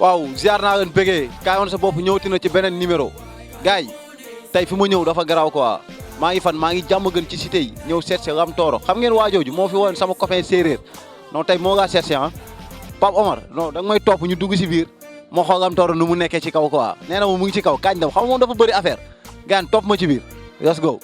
waaw ziar naa leen bëggee kaay woon sa bopp ñëwati na ci beneen numéro gars yi tey fi ma ñëw dafa garaaw quoi maa ngi fan maa ngi jàmm gën ci cité yi ñëw seet si Ram Toro xam ngeen waajooju moo fi woon sama copain séeréer non tey moo ngaa seet si ah Pape Omar non da nga may topp ñu dugg si biir moo xool Ram Toro nu mu nekkee ci kaw quoi nee na moom mu ngi ci kaw kañ dem xam nga moom dafa bëri affaire gars yi topp ma ci biir let's go.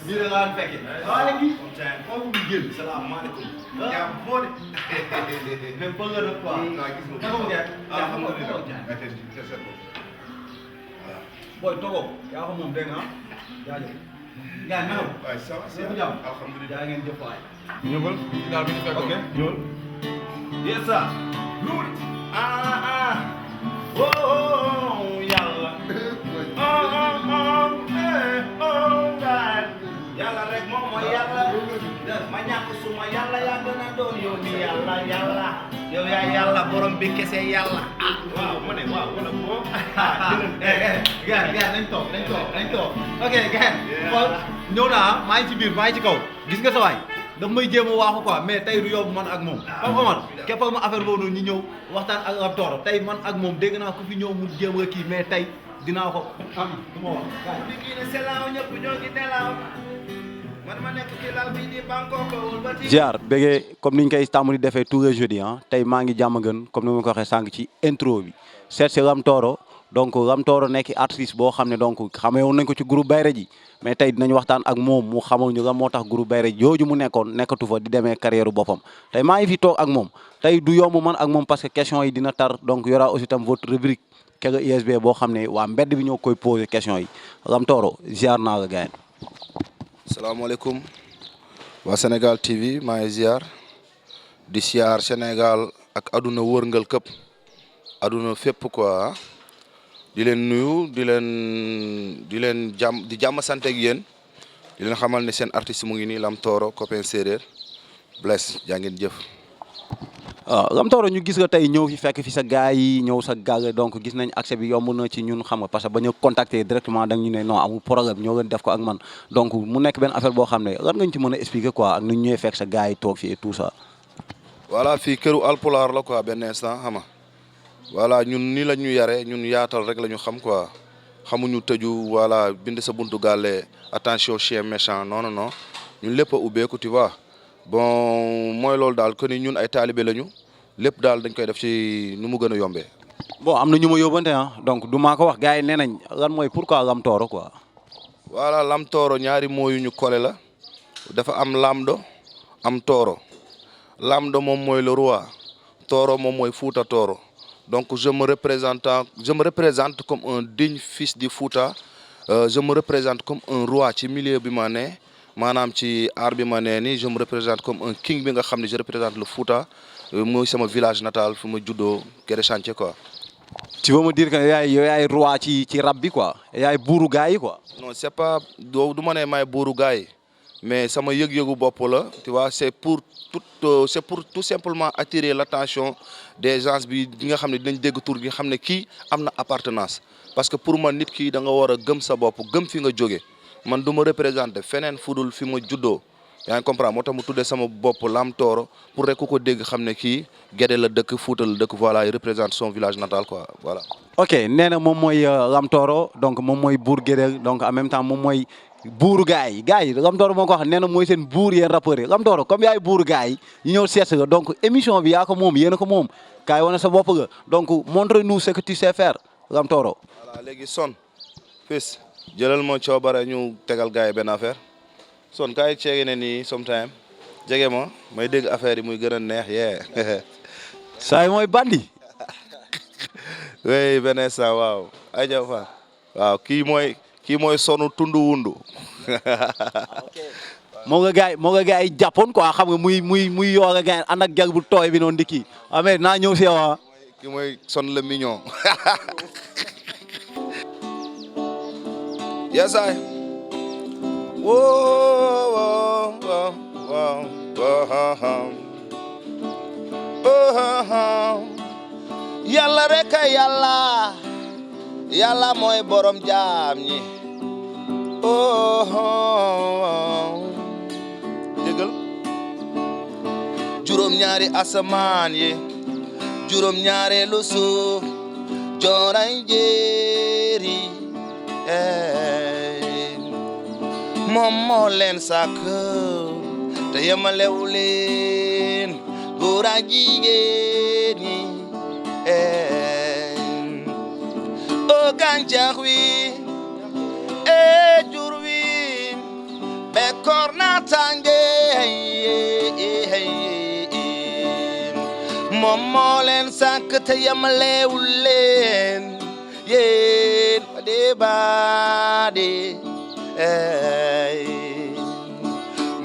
Bii da ngaa fekke waaye gi foofu mu jël salaamaaleykum yaa moo de mais bëgg na quoi naka mu ngeen boy togo yaa ko moom dégg nga jaajëf gaa naka waay ça va c'est bien alhamdulilah yaa ngeen jëf waay ñëwal daal bi ñu fekk ok ñëwal yes ça oh yàlla yàlla rek moom mooy yàlla ma ñàkk suma yàlla yaa gën a doon yow mi yàlla yow yaa yàlla borom bi kese yàlla waaw ma ne waaw wala boo gars nañ toog ok gars xool ñëw naa maa ngi ci biir maa ngi ci kaw gis nga sa waay daf may jéem a waaxu quoi mais tey du yomb man ak moom Pape Omar képp ma affaire boobu noonu ñu ñëw waxtaan ak Ram Toro tey man ak moom dégg naa ku fi ñëw mu jéem a kii mais tey dinaa ko am du ma wax di kii ne selaaw ñëpp ñoo ngi nelaaw man ma nekk ci lal bi di Bangkok ba ci ziar bëggee comme niñ koy tàmm di defee tous les jeudis ah tey maa ngi jàmm gën comme ni ma ko waxee sànq ci intro bi seet si Ram Toro donc Ram Toro nekk artiste boo xam ne donc xamee woon nañ ko ci groupe Bayre ji mais tey dinañ waxtaan ak moom mu xamal ñu lan moo tax groupe Bayre ji jooju mu nekkoon nekkatu fa di demee carrière boppam tey maa ngi fi toog ak moom tey du yomb man ak moom parce que question yi dina tar donc y aura aussi tam votre rubrique Kega ISB boo xam ne waa mbedd bi ñoo koy posé question yi Ram Toro ziar naa la gars yi. salaamaaleykum waa Sénégal TV maa ngi ziar di ziar Sénégal ak aduna wërngal këpp aduna fépp quoi di leen nuyu di leen jàmm sant ak yéen di leen xamal ne seen artiste mu ngi nii Ram Toro copain séeréer bless jaa ngeen jëf. waaw Ram Toro ñu gis nga tey ñëw fi fekk fi sa gars yi ñëw sa gàll donc gis nañ accès bi yomb na ci ñun xam nga parce que ba ñu contacter directement da ñu ne non amul problème ñoo leen def ko ak man donc mu nekk benn affaire boo xam ne lan nga ñu ci mën a expliquer quoi ak nu ñu ñëwee fekk sa gars yi toog fi et tout ça. voilà fii këru alpulaar la quoi benn instant xam nga voilà ñun nii la ñu yare ñun yaatal rek la ñu xam quoi xamuñu tëju voilà bind sa buntu gàlle attention chien méchant non non non ñun lépp a ubbeeku tu vois. bon mooy loolu daal que ni ñun ay taalibe lañu lépp daal dañ koy def ci nu mu gën a yombee. bon am na ñu ma yóbbante ah donc du maa ko wax gars yi nee nañ lan mooy pourquoi Ram Toro quoi. voilà Ram Toro ñaari moo yu ñu collé la dafa am Lamdo am Toro Lamdo moom mooy le roi Toro moom mooy Fouta Toro donc je me représente comme un digne fils du Fouta je me représente comme un roi ci milieu bi ma ne. maanaam ci aar bi ma nee ni je me représente comme un king bi nga xam ne je représente le Fouta mooy sama village natal fu ma juddoo Kéré Chantier quoi. tu veux me dire que yow yaay roi ci rap bi quoi yaay buuru gars yi quoi. non c'est pas du ma ne maay buuru gars yi mais sama yëg-yëgu bopp la tu vois c'est pour tout simplement attirer l'attention des gens bi nga xam ne dinañ dégg tur gi xam ne kii am na appartenance parce que pour man nit ki da nga war a gëm sa bopp gëm fi nga jóge man du ma représenté feneen fudul fi ma juddoo yaa ngi comprendre moo tax mu tuddee sama bopp Ram Toro pour rek ku ko dégg xam ne kii Guédé la dëkk Fouta la dëkk voilà il représente son village natal quoi voilà. ok nee na moom mooy Ram Toro donc moom mooy buur Guédé donc en même temps moom mooy buuru gars yi Ram Toro moo ko wax nee na mooy seen buur yéen rappeurs yi Ram Toro comme yaay buuru gars yi ñu ñëw seet nga donc émission bi yaa ko moom yéen a ko moom kaay wane sa bopp nga donc montre-nous ce que tu sais faire Ram Toro. voilà léegi son fils jëlal ma coobare ñu tegal gars yi benn affaire son kaay ceege ne nii sometime jege ma may dégg affaire yi muy gën a neex yee saa yi mooy bandi. oui benn instant waaw ay jaw fa waaw kii kii mooy sonu tundu wundu. moo nga gars yi jàppoon quoi xam nga muy yoo nga gars ànd ak jag bu tooy bi noonu di kii mais naa ñëw si yow kii mooy son le mignon. yes I. Whoa, whoa, whoa, whoa, yàlla rek a yàlla mooy borom jaam ñi. déggal juróom ñaari asamaan yi juróom ñaareelu suuf jooray jéeri moom moo leen sàkk te yemalewu leen góor ak jigéen ñi o gàncax wi jur wi bekkoor na tànge moom moo leen sàkk te yemalewu leen yéen baade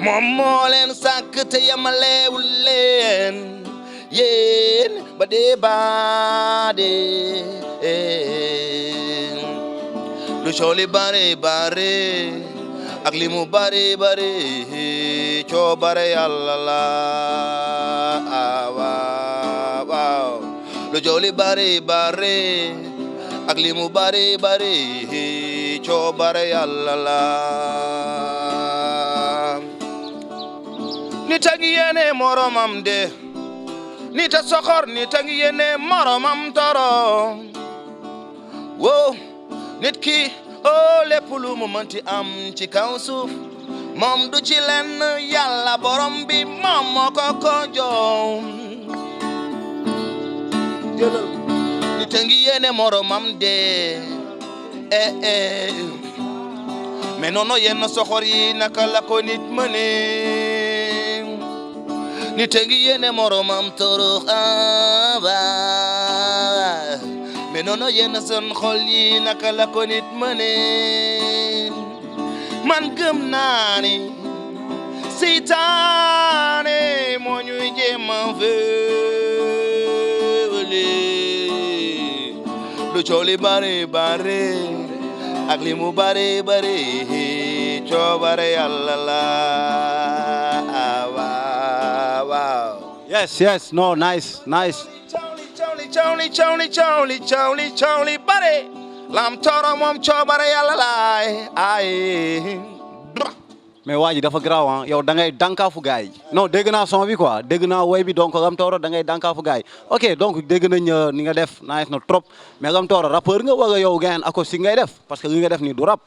moom moo leen sàkk te yemalewu leen yéen ba dee baade lu cooli bare bare ak li mu bare bare coobare yàlla la waaw lu cooli bare bare ak li mu bare bare coobare yàlla la nit a ngi yéene moromam de nit a soxor nit a ngi yéene moromam toro wow nit ki lépp lu mu mënti am ci kaw suuf moom du ci lenn yàlla borom bi moom moo ko jox jëlal nit a ngi yéene moromam de mais noonu yenn soxor yi naka la ko nit mëne nit a ngi yéene moromam torox mais noonu yenn seen xol yi naka la ko nit mëne man gëm naa ni seytaane moo ñuy jéem a féewale lu coow li bare bare ak li mu bare bare coobare yàlla la waaw. yes no nice. Cawli bare lam toro moom coobare yàlla laay ay. mais waa ji dafa garaaw yow da ngay dànkaafu gars yi non dégg naa son bi quoi dégg naa woy bi donc Ram Toro da ngay dànkaafu gars yi ok donc dégg nañ ni nga def nice na trop mais Ram Toro rappeur nga wala yow gayen acoustique ngay def parce que li nga def nii du rap.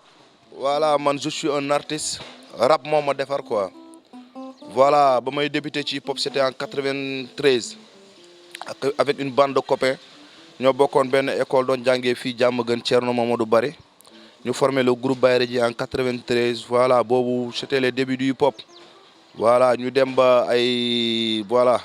voilà man je suis un artiste rap moo ma defar quoi voilà ba may débuté ci hip hop c'était en 93 avec une bande de copains ñoo bokkoon benn école doon jàngee fii Diamaguène Thierno Mamadou Bari ñu formé le groupe Bayre ji en 93 voilà boobu c'était les débuts du hip hop voilà ñu dem ba ay voilà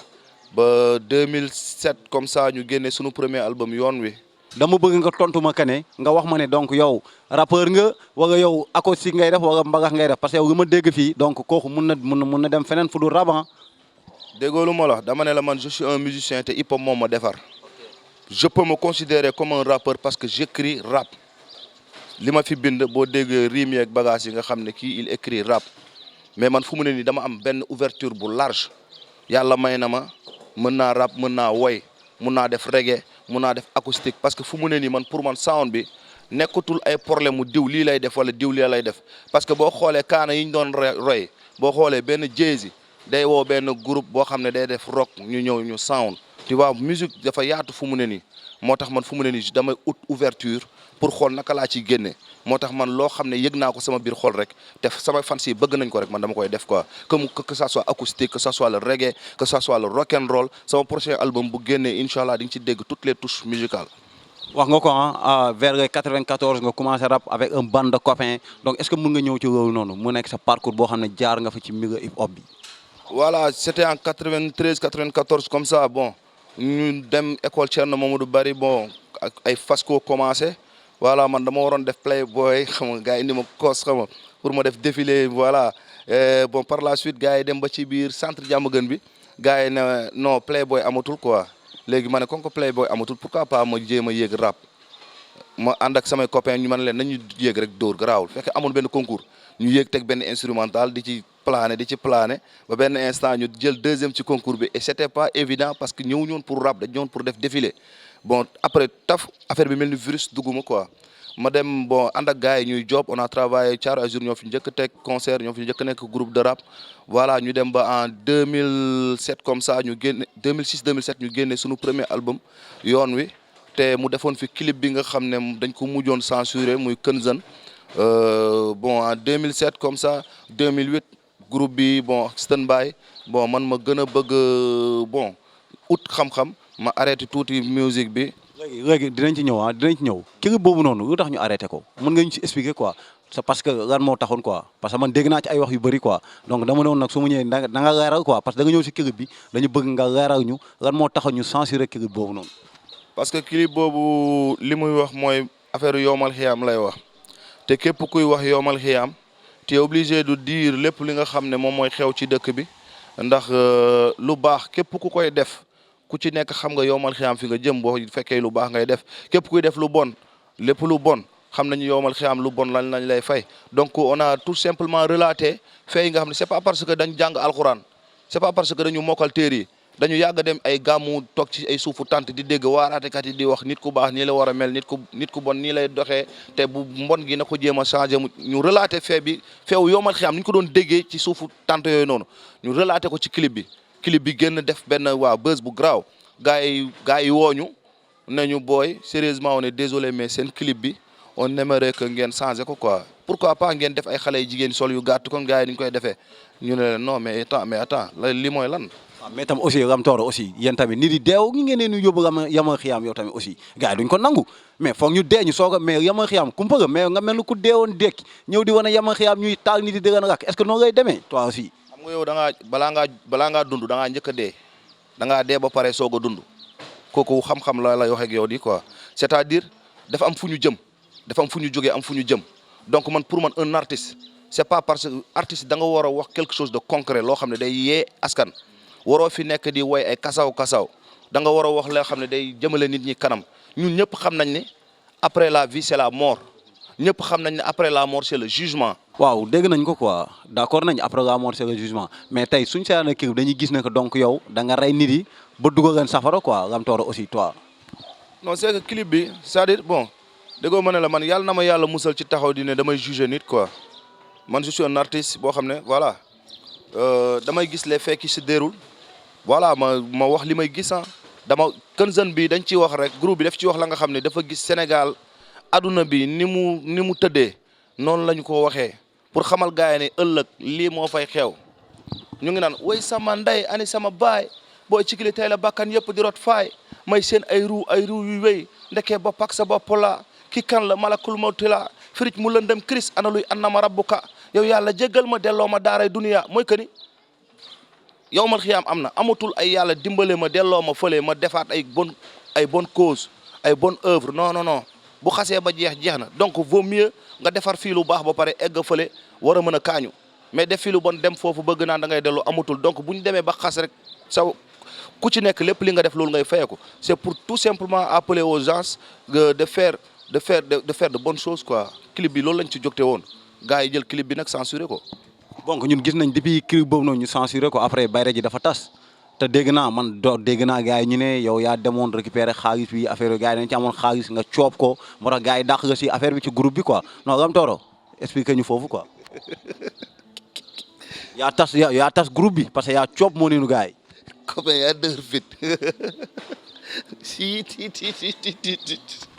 ba 2007 comme ça ñu génne sunu premier album yoon wi. dama bëgg nga tontu ma kane nga wax ma ne donc yow rappeur nga wala yow acoustique ngay def wala mbagax ngay def parce que yow li ma dégg fii donc kooku mun na dem feneen fu dul rap. déggoolu ma la dama ne la man je suis un musicien te hip hop moom ma defar je peux me considérer comme un rappeur parce que j'écris rap li ma fi bind boo déggee rimes yeeg bagages yi nga xam ne kii il écrit rap mais man fu mu ne nii dama am benn ouverture bu large yàlla may na ma mën naa rap mën naa woy mun naa def reggae mun naa def acoustique parce que fu mu ne nii man pour man sound bi nekkatul ay problème mu diw lii lay def wala diw lii lay def parce que boo xoolee kaana yi ñu doon roy boo xoolee benn Jay-Z day woo benn groupe boo xam ne day def rock ñu ñëw ñu sound tu vois musique dafa yaatu fu mu ne nii moo tax man fu mu ne nii damay ut ouverture pour xool naka laa ciy génne moo tax man loo xam ne yëg naa ko sama biir xol rek te sama fans yi bëgg nañ ko rek man dama koy def quoi que ça soit acoustique que ça soit le reggae que ça soit le rock and roll sama prochain album bu génnee incha allah di nga ci dégg toutes les touches musicales. wax nga ko vers 94 nga commencé rap avec un bande de copains donc est-ce que mën nga ñëw ci loolu noonu mu nekk sa parcours boo xam ne jaar nga fa ci milieu hip hop bi. voilà c'était en 93 94 comme ça bon ñu dem école Thierno Mamadou Bari bon ay Fasco commencé voilà man dama waroon def playboy xam nga gars yi indi ma koos xam nga pour ma def défilé voilà bon par la suite gars yi dem ba ci biir centre Diamaguène bi gars yi ne non playboy amatul quoi léegi ma ne comme que playboy amatul pourquoi pas ma jéem a yéeg rap ma ànd ak samay copains ñu mën leen nañu yéeg rek dóor garaawul fekk amoon benn concours ñu yéeg teg benn instrumental di ci plané ba benn instant ñu jël deuxième ci concours bi et c'était pas évident parce que ñëw ñoon pour rap dañ ñëwoon pour def défilé bon après taf affaire bi mel ni virus dugguma quoi ma dem bon ànd ak gars yi ñuy job on a travaillé Thiaroye Azur ñoo fi njëkk teg concert ñoo fi njëkk nekk groupe de rap voilà ñu dem ba en 2007 comme ça ñu génne 2006 2007 ñu génne suñu premier album yoon wi te mu defoon fi clip bi nga xam ne dañ ko mujjoon censuré muy Kenzen bon en 2007 comme ça 2008 groupe bi bon standby bon man ma gën a bëgg bon ut xam-xam ma arrêté tuuti musique bi. léegi dinañ ci ñëw dinañ ci ñëw clip boobu noonu lu tax ñu arrêté ko mën nga ñu ci expliquer quoi c'est parce que lan moo taxoon quoi parce que man dégg naa ci ay wax yu bëri quoi donc dama ne woon nag su ma ñëwee da nga leeral quoi parce que da nga ñëw si clip bi dañu bëgg nga leeral ñu lan moo taxoon ñu censuré clip boobu noonu. parce que clip boobu li muy wax mooy affaire yowmal xiyaam lay wax te képp kuy wax yowmal xiyaam tu es obligé de dire lépp li nga xam ne moom mooy xew ci dëkk bi ndax lu baax képp ku koy def ku ci nekk xam nga yowmal xiyaam fi nga jëm boo fekkee lu baax ngay def képp kuy def lu bon lépp lu bon xam nañu yowmal xiyaam lu bon lañ lay fay donc on a tout simplement relaté fait yi nga xam ne c'est pas parce que dañ jàng alxuraan c'est pas parce que dañu mokkal téere yi dañu yàgg dem ay gàmmu toog ci ay suufu tant di dégg waaraatekat yi di wax nit ku baax nii la war a mel nit ku bon nii lay doxee te bu mbon gi na ko jéem a changé ñu relaté fait bi feew yowmal xiyaam ni ñu ko doon déggee ci suufu tant yooyu noonu ñu relaté ko ci clip bi génn def benn buzz bu graaw gars yi wooñu nañu booy sérieusement on est désolé mais seen clip bi on aimerait que ngeen changé ko quoi pourquoi pas ngeen def ay xale yu jigéen sol yu gàtt kon gars yi ni ñu koy defee ñu ne leen non mais attends li mooy lan. waaw mais tam aussi Ramtoro aussi yéen tamit nit yi deew ñi ngeen leen yóbbu yamal xiyaam yow tamit aussi gars yi duñ ko nangu mais foog ñu dee ñu soog a mais yamal xiyaam kumpa nga mais nga mel ni ku deewoon dekki ñëw di wane yamal xiyaam ñuy taal nit yi dëgg na rak est-ce que noonu ngay demee toi aussi. xam nga yow balaa ngaa dund da ngaa njëkk a dee da ngaa dee ba pare soog a dund kooku xam-xam la lay wax ak yow di quoi c'est-à-dire dafa am fu ñu jëm dafa am fu ñu jógee am fu ñu jëm donc man pour man un artiste c'est pas parce que artiste da nga war a wax quelque chose de concret loo xam ne day yee askan waroo fi nekk di woy ay kasaw da nga war a wax loo xam ne day jëmale nit ñi kanam ñun ñëpp xam nañ ne après la vie c'est la mort ñëpp xam nañ ne après la mort c'est le jugement. waaw dégg nañ ko quoi d'accord nañ après la mort c'est le jugement mais tey suñ seetaan clip dañuy gis ne que donc yow da nga rey nit yi ba dugal leen safara quoi Ramtoro aussi toi. non c'est que clip bi c'est-à-dire bon déggoo ma ne la man yàlla na ma yàlla musal ci taxaw di ne damay juger nit quoi man je suis un artiste boo xam ne voilà damay gis les faits qui se déroulent voilà ma wax li may gis Kenzen bi dañ ciy wax rek groupe bi daf ci wax la nga xam ne dafa gis Sénégal aduna bi ni mu tëddee noonu lañu ko waxee pour xamal gars yi ne ëllëg lii moo fay xew ñu ngi naan way sama ndey ani sama baay booy cikili tey la bakkan yëpp di rot faay may seen ay ruu yu wéy ndekee bopp ak sa bopp la ki kan la malakul mawti la firij mu lëndëm Chris ana luy annama rabbuka yow yàlla jéggal ma delloo ma daaray duniya mooy que ni yowmal xiyaam am na amatul ay yàlla dimbale ma delloo ma fële ma defaat ay bonne cause ay bonne œuvre non bu xasee ba jeex na donc vaut mieux nga defar fii lu baax ba pare egg fële war a mën a kaañu mais def fii lu bon dem foofu bëgg naan da ngay delloo amatul donc bu ñu demee ba xas rek ku ci nekk lépp li nga def loolu ngay fayeeku c'est pour tout simplement appeler aux gens de faire de bonnes choses quoi clip bi loolu lañ ci jógte woon gars yi jël clip bi nag censuré ko. donc ñun gis nañ depuis clip boobu noonu ñu censuré ko après bayre ji dafa tas te dégg naa gars yi ñu ne yow yaa demoon récupérer xaalis bi affaire gars yi dañ ci amoon xaalis nga coob ko moo tax gars yi dàq nga si affaire bi ci groupe bi quoi non Ramtoro expliqué ñu foofu quoi yaa tas groupe bi parce que yaa coob moo neenu gars yi. comme yaa dër fit si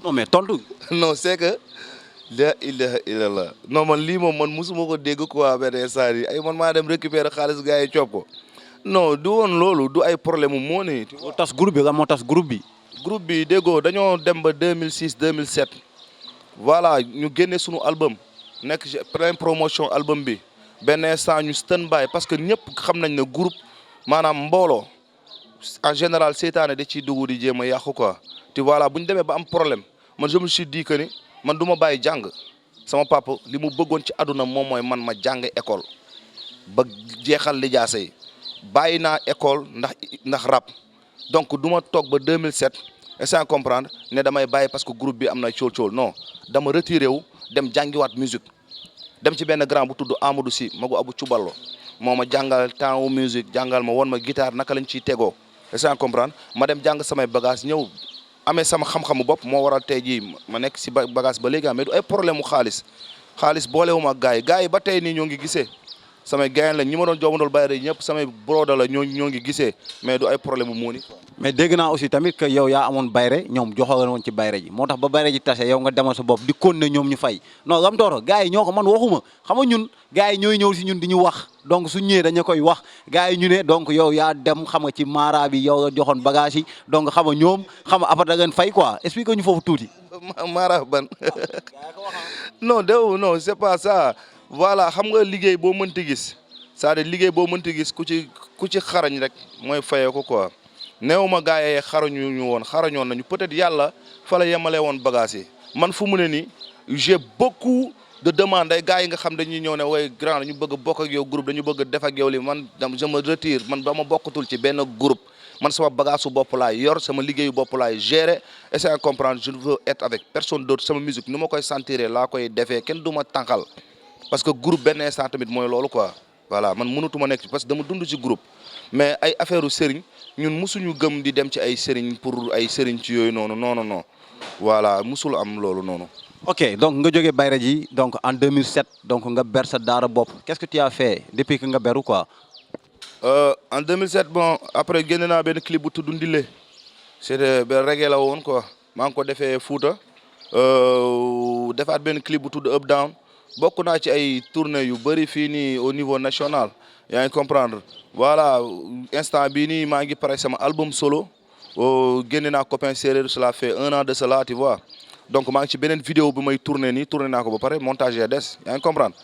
non mais tontu. non c'est que la ilaha illallah non man lii moom man musuma ko dégg quoi benn saa yi ay man maa dem récupérer xaalis gars yi coob ko non du woon loolu du ay problème mu moo ne. moo tas groupe bi lan moo tas groupe bi. groupe bi déggoo dañoo dem ba 2006 2007 voilà ñu génne sunu album nekk plein promotion album bi benn instant ñu stand by parce que ñëpp xam nañ ne groupe maanaam mbooloo en général seytaane da ciy dugg di jéem a yàqu quoi te voilà bu ñu demee ba am problème man je me suis dit que ni man du ma bàyyi jàng sama papa li mu bëggoon ci àdduna moom mooy man ma jàng école ba jeexal lijaasa yi bàyyi naa école ndax rap donc du ma toog ba 2007 sans comprendre ne damay bàyyi parce que groupe bi am na cool non dama retiré wu dem jàngiwaat musique dem ci benn grand bu tudd Amadou Sy magu Abu Cuballo moo ma jàngal temps wu musique jàngal ma won ma guitare naka lañ ciy tegoo sans comprendre ma dem jàng samay bagage ñëw amee sama xam-xamu bopp moo waral tey jii ma nekk si bagage ba léegi mais du ay problème mu xaalis boolewuma ak gars yi ba tey nii ñoo ngi gisee samay gayan la ñi ma doon joobandool bayre ñëpp samay broda la ñoo ngi gisee mais du ay problème mu muuni mais dégg naa aussi tamit que yow yaa amoon bayre ñoom joxoon woon ci bayre ji moo tax ba bayre ji tase yow nga demal sa bopp di kon ne ñoom ñu fay non Ram Toro gars yi ñoo ko man waxuma xam nga ñun gars yi ñooy ñëw si ñun di ñu wax donc su ñëwee dañu koy wax gars yi ñu ne donc yow yaa dem xam nga ci mara bi yow nga joxoon bagage yi donc xam nga ñoom xam nga après da ngeen fay quoi explique ñu foofu tuuti. mara ban non c'est pas ça voilà xam nga liggéey boo mënti gis c'est-à-dire liggéey boo mënti gis ku ci xarañ rek mooy fayee ko quoi néew ma gars yi xarañoon nañu peut-être yàlla fa la yemalee woon bagage yi man fu mu ne nii j'ai beaucoup de demandes ay gars yi nga xam dañuy ñëw ne way grand dañu bëgg a bokk ak yow groupe dañu bëgg a def ak yow li man je me retire man ba ma bokkatul ci benn groupe man sama bagage su bopp laay yor sama liggéeyu bopp laay gérer essayer de comprendre je ne veux être avec personne d'autre sama musique ni ma koy sentir laa koy defee kenn du ma tànqal parce que groupe benn instant tamit mooy loolu quoi voilà man mënutuma nekk parce que dama dund ci groupe mais ay affaire u sëriñ ñun musuñu gëm di dem ci ay sëriñ pour ay sëriñ ci yooyu noonu non voilà musul am loolu noonu. ok donc nga jógee bayre ji donc en 2007 donc nga ber sa daara bopp qu'est-ce que tu as fait depuis que nga beru quoi. En 2007 bon après génn naa benn clip bu tudd Ndile c'était benn reggae la woon quoi maa ngi ko defee Fouta defaat benn clip bu tudd Up Down bokk naa ci ay tournées yu bëri fii nii au niveau national yaa ngi comprendre voilà instant bii nii maa ngi pare sama album solo génne naa copain séeréer cela fait 1 an de cela tu vois donc maa ngi ci beneen vidéo bi may tourné naa ko ba pare montage ya des yaa ngi comprendre.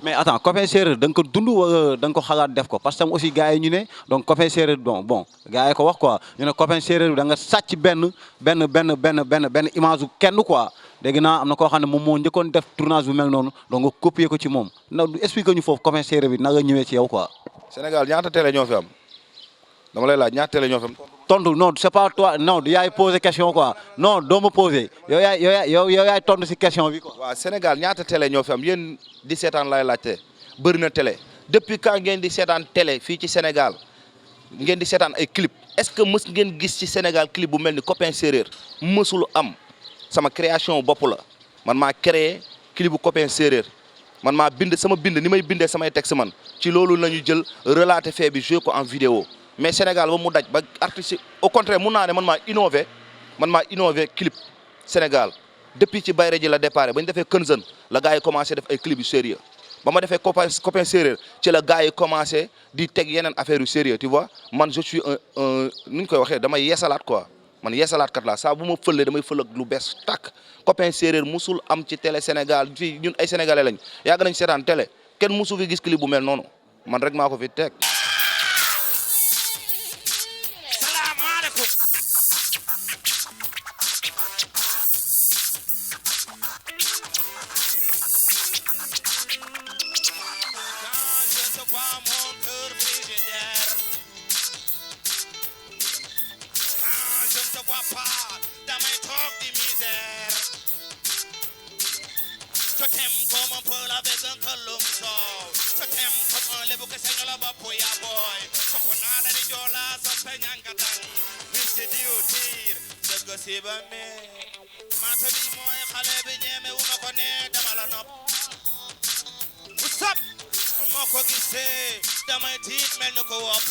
mais attends copain séeréer da nga ko dund wala da nga ko xalaat def ko parce que aussi gars yi ñu ne donc copain séeréer bon gars yi ko wax quoi ñu ne copain séeréer bi da nga sàcc benn image bu kenn quoi dégg naa am na koo xam ne moom moo njëkkoon def tournage bu mel noonu donc nga copier ko ci moom ndax explique ñu foofu copain séeréer bi na nga ñëwee ci yow quoi. Sénégal ñaata télé ñoo fi am dama lay laaj ñaata télé ñoo fi am. tontu non c'est pas toi non du yaay poser question quoi non doo ma poser yow yaay tontu si question bi quoi. waaw Sénégal ñaata télé ñoo fi am yéen di seetaan lay laajte bëri na télé depuis quand ngeen di seetaan télé fii ci Sénégal ngeen di seetaan ay clip est-ce que mës ngeen gis ci Sénégal clip bu mel ni copain séeréer mësul am sama création bopp la man maa créé clip bu copain séeréer man maa bind ni may bindee samay texte man ci loolu la ñu jël relater fait bi jouer ko en vidéo mais Sénégal ba mu daj ba artiste au contraire mun naa ne man maa innové clip Sénégal depuis ci bayre ji la départ ba ñu defee Kenzen la gars yi commencé def ay clip yu sérieux ba ma defee copain séeréer ci la gars yi commencé di teg yeneen affaire yu sérieux tu vois man je suis nu ñu koy waxee damay yeesalaat quoi man yeesalaat kat la saa bu ma fëlee damay fël ak lu bees tàkk copain séeréer musul am ci télé Sénégal fii ñun ay sénégalais lañ yàgg nañ seetaan télé kenn musu fi gis clip bu mel noonu man rek maa ko fi teg. Je t'aime comme un peul avec un colombe soul. Je t'aime comme un lebu que saigne la bapoya boy. Sokonada di jola sa peñangatang. Mr. Diotir, dëgg si ba me. Mata bi mooy xale bi ñeme wu ma ko ne dama la nopp. What's up? Nu ma ko gisee damay tiit mel ni ko wopp.